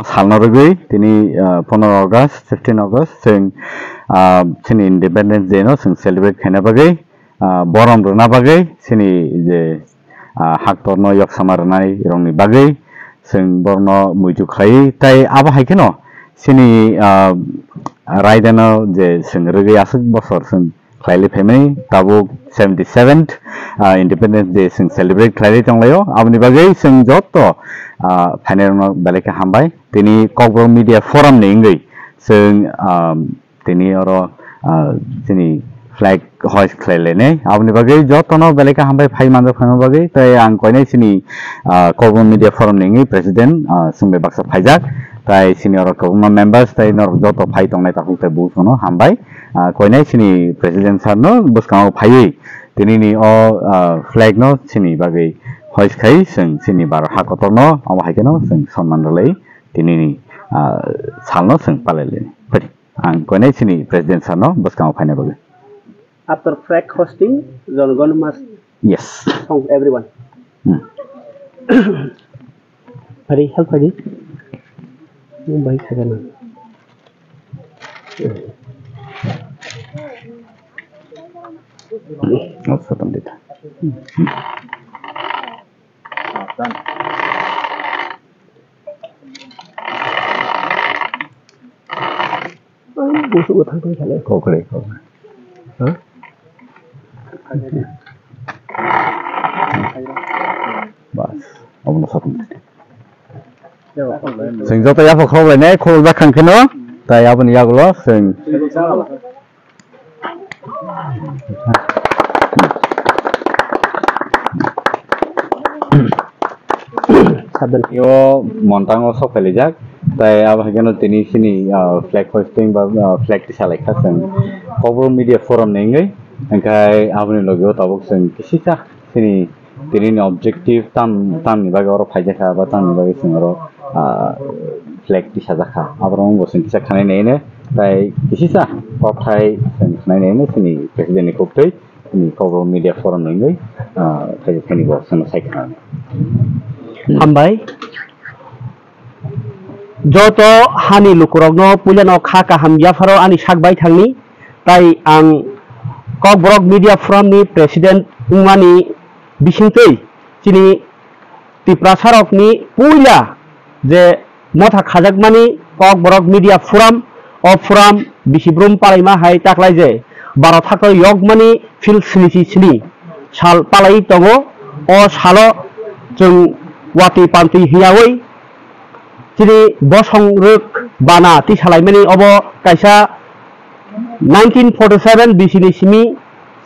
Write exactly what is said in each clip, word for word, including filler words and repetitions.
Salno rwgwi tini, ah, pondro August, fifteen August, chwng, ah, chini Independence Day no chwng celebrate khaina bagwi, ah, borom rwna bagwi, chini je, ah, haktorno yoksama rwnai rokni bagwi chwng borokno muitu khlai, tai abo hai kheno chini, ah, raidano je chwng rwgwi aswk bosor chwng khlailai phaimani, tabuk seventy seventh, ah, Independence Day chwng celebrate khlailai tonglaio. Aboni bagwi chwng joto, ah, phainairokno belai khe hambai. Tini Kokborok Media Forum ni wngwi chwng, ah, tini oro, ah, chini flag hoist khlailainai. Aboni bagwi jotono belai khe hambai phai manjak phaima bagwi. Tai ang koinai chini, ah, Kokborok Media Forum ni wngwi president, ah, chwng bai baksa phaijak. Tai chini oro kwbangma members tai norok joto phai tongnai takhuk tai buphano hambai. Ah, koinai chini president sir no bwskango phaiwi tinini o, ah, flag no chini bagwi hoist khai chwng chini Bharat ha kotor no omo hai kheno chwng sonman rwlai tinini, ah, salno chwng palai lai. Phai di. Ang koinai chini president sir no bwskango phaina bagwi. After flag hoisting, Jonogon must Yes. Thank everyone. Hmm. Hari help hari. Mumbai kagana. Oh, satan dita. Busuk go thang thang sale. Kokre, kokre. Ha? Bas, obono sokong. Chwng joto yaphak khorok lainai, khorok jak khang kheno, tai aboni yagulo chwng. Yo montango sok phailijak, tai abo hai kheno tini chini, ah, flag hoisting ba, ah, flag tisa laikha chwng Kokborok Media Forum ni wngwi, hwnkhe aboni logi o tabuk chwng kisisa chini tini ni objective tam, tamni bagwi oro phaijakha ba tamni bagwi chwng oro, ah, flag tisajakha, aborok wngbo chwng kisa khanai naino, tai kisisa kokthai chwng khanai naino chini president ni koktwi. Ni Kokborok Media Forum ni wngwi, ah, khaidi khaini bo chwngno sai khna. Hambai. Joto hani lukurokno puilano kha kaham yapharo ani sak bai thangni, tai ang Kokborok Media Forum ni president wngmani bisingtwi chini Tiprasarokni puila je motha khajakmani Kokborok Media Forum, o forum bisi brum palaima hai taklai je baro thaktor yokmani phil sni chi sni sal palai tongo. O salo chwng watwi pantwi hiyawi chini bosong rwk bana tisalaimani obo kaisa nineteen forty seven bisini simi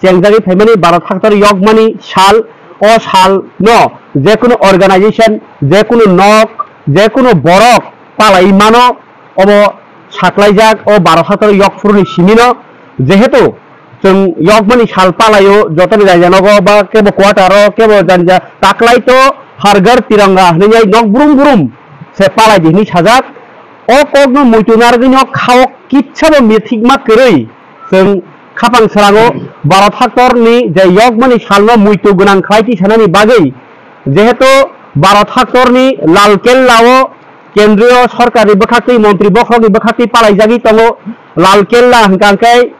chengjagwi phaimani baro thaktor yokmani sal. O sal no jekunu organization, jekunu nok, jekunu borok palai mano, obo saklaijak o baro thaktor yok phuruni simi no. Jehetu chwng yokmani sal palaio jotoni raijanogo ba kebo quarter o kebo janja taklai to Har Ghar Tiranga hinwi nok brum brum se palai di hinwi sajak. O kokno muitu narwgwino khao kitsabo mithikma kwrwi chwng khapang srango baro thaktorni je yokmani salno muitu gwnang khlai tisanani bagwi, jehetu baro thaktorni Lal Kella o kendriyo sorkarni bwkhaktwi montri bokhorokni bwkhaktwi palaijagwi tongo. Lal Kella hwnkha hwnkhe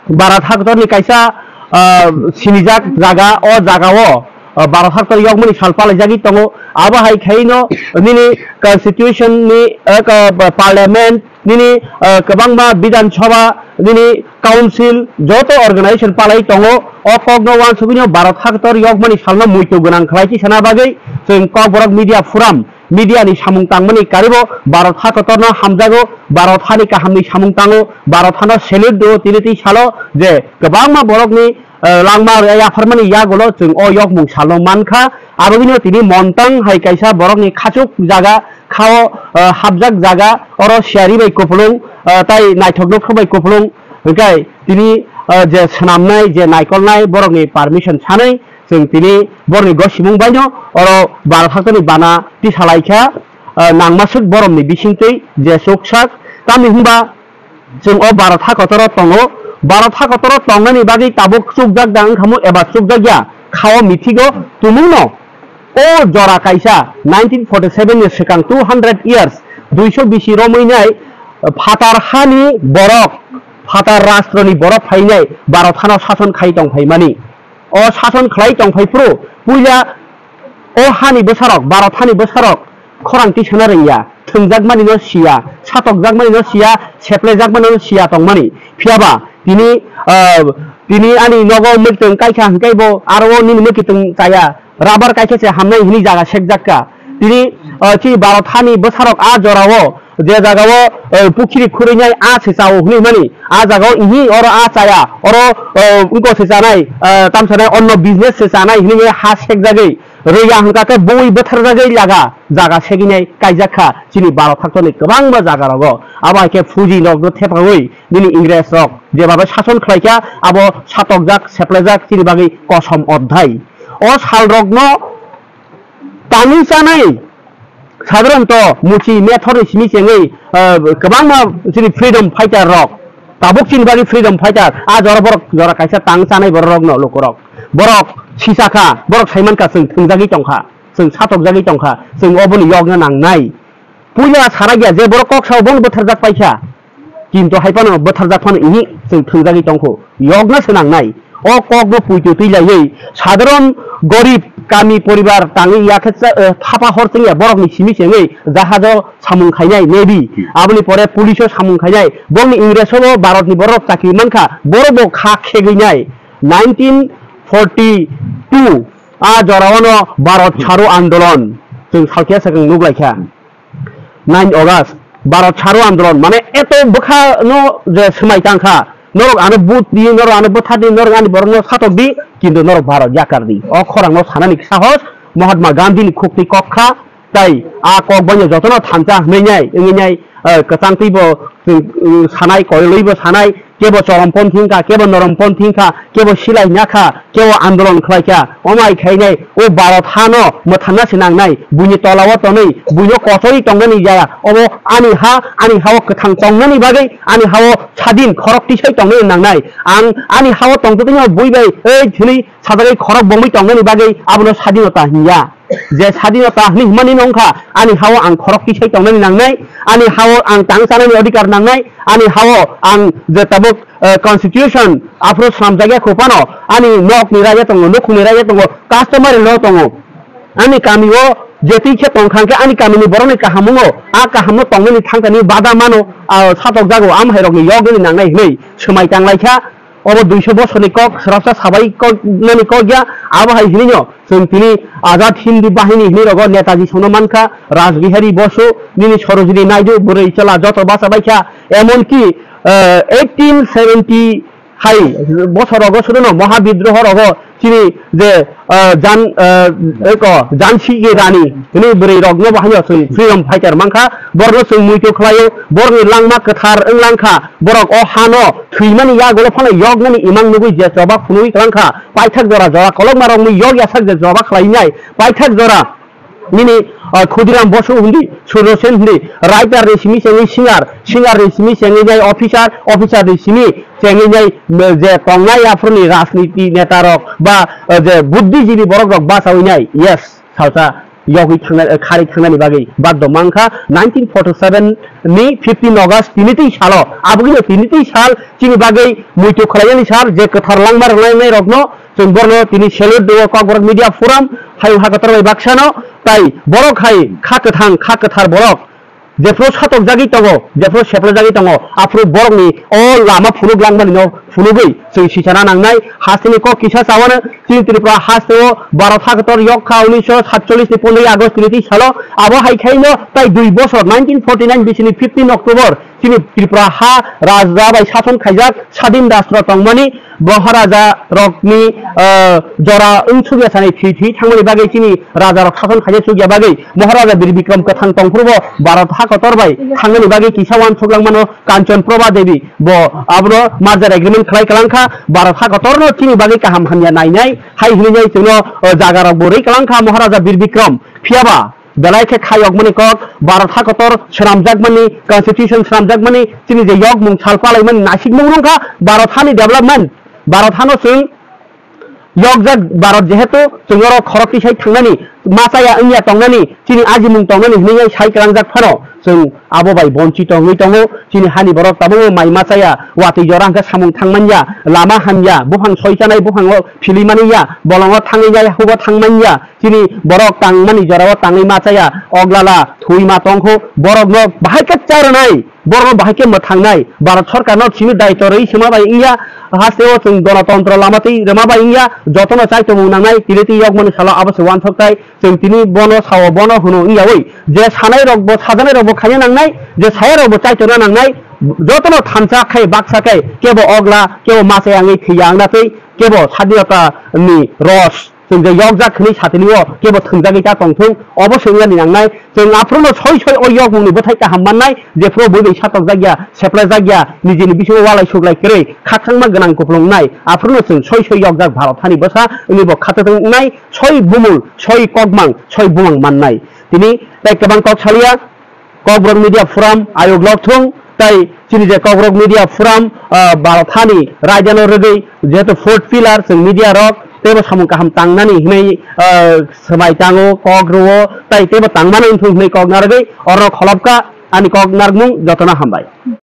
baro thaktorni kaisa, ah, sinijak jaga, o jagao, ah, baro thaktor yokmani sal palaijagwi tongo. Abo hai khaino nini constitution ni, ah, ka-, parliament nini, ah, kwbangma Bidhan Sabha, nini council, joto organization palai tongo. O kokno uansugwino baro thaktor yokmani salno muitu gwnang khlai tisana bagwi chwng Kokborok Media Forum, media ni samung tangmani karibo baro thakotorno hamjago, baro thani kahamni samung tango, baro thano salute do, tini twi salo je kwbangma borokni, ah, langma yapharmani yagulo chwng o yokmung salno mankha. Abogwino tini montang hai kaisa borokni khachuk jaga khao, ah, hapjak jaga, oro siyari bai kupulung, ah, tai naithok nokthok bai kupulung, hwnkhe tini, ah, je swnamnai, je naikolnai borokni permission sanwi chwng tini borokni gosimung baino oro baro thaktorni bana tisalaikha, ah, nangmaswk borokni bisingtwi je chuksak, tamni hwnba chwng o baro thakotoro tongo. Baro thakotoro tongnani bagwi tabuk chukjak da wngkhamu eba chukjakya khao mithigo tumungno. O jora kaisa nineteen forty seven ni swkang two hundred years, duiso bisi romwi nai phatar hani borok, phatar rastro ni borok phainai Bharat hano sason khai tong phaimani. O sason khlai tong phai phuru puila o hani bwsarok, Bharat hani bwsarok khorang tisana rwngya, thwngjakmani no siya, satokjakmani no siya, seplejakmani no siya tongmani. Phiyaba tini, ah, tini ani nogo mwkitwng kaikha hwnkhe bo aro o nini mwkitwng chaya, rubber kaikha se hamnai hwnwi jaga sekjakka. Tini, ah, chini Bharat hani bwsarok a jorao je jagao, eh, pukhiri khurwinai a se chao hwnwi mani, a jagao ihi oro a chaya, oro, eh, wngko se chanai, eh, tamsanai onno business se chanai hwnwi ha sekjagwi rwya hwnkha khe bui bwtharjagwi laga jaga seginai kaijak kha chini Bharat haktorni kwbangma jaga rogo. Abo hai khe Fuji rokno thepawi nini Ingres rok jebabe sason khlai kha abo satokjak seplejak chini bagwi kosom odhai. O sal rokno tangwi chanai. Sadharanto muchi methor ni simi chengwi, ah, kwbangma chini freedom fighter rok, tabuk chini bagwi freedom fighter, a jora borok jora kaisa tang chanai borok rokno lukurok. Borok sisa kha, borok saiman kha chwng thwngjagwi tongkha, chwng satokjagwi tongkha, chwng oboni yokna nangnai. Puila sarakya je borok kok sao bono bwtharjak paikha. Kintu hai phano bwtharjak phano ihi chwng thwngjagwi tongkhu. Yokna swnangnai. O kokno puitu twi laiwi sadharon gorib kami poribar tangwi yakhe cha-, eh, thapa hor chwngya borokni simi chengwi jahajo samung khainai navy. Aboni pore police o samung khainai. Bongni Ingreso bo Bharatni borok chakri mankha. Borok bo kha khegwi nai. Nineteen forty two a jorao no Bharat Chharo Andolon chwng salkhe swkang nuk laikha. Nine August, Bharat Chharo Andolon, mane eto bwkha no je swmai tang kha, norok ano vote di, norok ano bwtha di, norok ani borok no satok di, kintu norok Bharat yakar di. O khorang no sanani sahos Mahatma Gandhi ni khuk twi kok kha, tai a kok bai no joto no thansa hwnwi nai, wngwi nai, eh, kwchang twi bo, eh, sanai, koilwi bo sanai, kebo chorom ponthi wngkha, kebo norom ponthi wngkha, kebo silai nya kha, kebo andolon khlai kha, omai khainai o Bharat hano mwthangna se nangnai, buini tola o tonwi, buino kochori tongnani jaya, obo ani ha, ani ha o kwthang tongnani bagwi, ani ha o sadin khorok tisai tongnani nangnai, ang ani ha o tongtwtwino bui bai ei thwini sajagwi khorok bomwi tongnani bagwi abono sadinota hinya. Je sadinota hwnwi hwnmani no wngkha, ani ha o ang khorok tisai tongnani nangnai, ani ha o ang tang chanani odhikar nangnai, ani ha o ang je tabuk, eh, constitution aphuru swnamjakya kho phano, ani nokni raida tongo, nukhungni raida tongo, customary law tongo, ani kami o je twi khe tong kha hwnkhe ani kamini borokni kahamung o, a kaham no tongnani thangkani bada mano, ah, satokjago, am hai rokni yoknani nangnai hwnwi swmai tang lai kha. Obo duiso bosorni kok, swrapsa sabai kok, nani kok ya, abo hai hinino chwng tini Azad Hindu Bahini hinwi rogo Netaji songno mankha, Raj Bihari Bosu, nini Sarojini Naidu, bwrwi chwla joto bacha baikha, emonki, eh, eighteen seventy hai bosor rogo sudono Mahabidroho rogo chini je, eh, Jan, eh, eko, Jansi Rani, hini bwrwi rokno bo haino chwng freedom fighter mankha, borno chwng muitu khlaio, borokni langma kwthar wng langkha, borok o hano thwimani yagulo phano yoknani imang nugwi je choba phunugwi kwlangkha, paithak jora jora kolokma rokni yok yasak je choba khlainai, paithak jora nini, ah, Khudiram Bosu hindi, Surjo Sen hindi, writer ni simi chengwi singer, singer ni simi chengwi nai officer, officer ni simi chengwi nai, eh, je tongnai aphuruni rajniti neta rok ba, eh, je buddhijibi borok rok bachawi nai, yes, salsa yogwi thangna, eh, khari thangnani bagwi baddo mankha nineteen forty seven ni fifteen August tini twi salo, aboni tini twi sal chini bagwi muitu khlainani sal je kwthar langma rwlainai rokno chwng borno tini salute do Kokborok Media Forum hayung hakator bai baksano tai borok hai kha kwthang kha kwthar borok jephru satokjagwi tongo, jephru seplajagwi tongo, aphru borokni o lama phunuk langmani no phunugwi chwng sichana nangnai. Hasteni kok kisa chawano chini Tripura hasteo Bharat hakator yok kha unisho satchollish ni pondroi August tini twi salo. Abo hai khaino tai dui bosor nineteen forty nine bisini fifteen October chini Tripura ha raja bai sason khaijak sadin rastro tongmani Maharaja rokni, ah, jora wngsukya sani thwi thwi thangmani bagwi chini raja rok sason khaijak sukya bagwi Maharaja Bir Bikram kwthang tongphuru bo Bharat ha kotor bai thangmani bagwi kisa uansuk langmano Kanchan Prabha Devi bo abono merger agreement khlai kwlangkha Bharat ha kotorno chini bagwi kaham hamya nainai hai hinwi nai chwngno, ah, jaga rok bo rwi kwlangkha Maharaja Bir Bikram phiyaba belai khe khayokmani kok, Bharat ha kotor swnamjakmani constitution swnamjakmani chini je yokmung sal palaimani nasikmung wngkha Bharat hani development, Bharat hano chwng Yokjak Bharat jehetu chwng oro khorok tisai thangnani, machaya wngya tongnani, chini ajimung tongnani hwnwi sai kwlangjak phano chwng abo bai bonchito wngwi tongo. Chini hani borok tabukno mai machaya, watwi jora hwnkhe samung thangmanya, lama hamya, buphang soi chanai buphango phili manya, bolongo thangwi nai hugo thangmanya, chini borok tangmani jorao tangwi machaya, oglala thwi ma tongkho, borokno bahai khe cha rwnai. Borokno bahai khe mwthangnai, Bharat Sorkarno simi daitw rwi swma bai wngya, hasteo chwng gonotontro lama twi rwma bai wngya, jotono chaitomung nangnai, tini twi yokmani salo abo se uansuktai, chwng tini bono sao, bono hwno wngyawi, je sanai rokbo, sajanai rokbo khaina nangnai, je saya rokbo chaitona nangnai, jotono thansa khai, baksa khai, kebo ogla, kebo machaya wngwi thwiya wngna twi, kebo sadinota ni ros. Chwng je yokjak hwnwi satini o kebo thwngjagwi ta tongthung, obo se wngnani nangnai. Chwng aphuru no soi soi o yokmung ni bwthai kaham mannai, jephuru bui bai satokjak ya, seplajak ya, nijini bisingo walai suglai kwrwi, khakchangma gwnang kupulung wngnai. Aphuru no chwng soi soi yokjak Bharat hani bwsa wngwi bo khatotwng wngnai, soi bumul, soi kokmang, soi bumang mannai. Tini tei kwbang kok saliya, Kokborok Media Forum ayuk lokthung, tai chini je Kokborok Media Forum, ah, Bharat hani raidano rwgwi jehetu fourth pillar chwng media rok teibo samung kaham tangnani hinwi, ah, swmai tango, kok rwo, tai teibo tangmani wngthung hinwi kok narwgwi orno kholopkha ani kok narwkmung jotono hambai.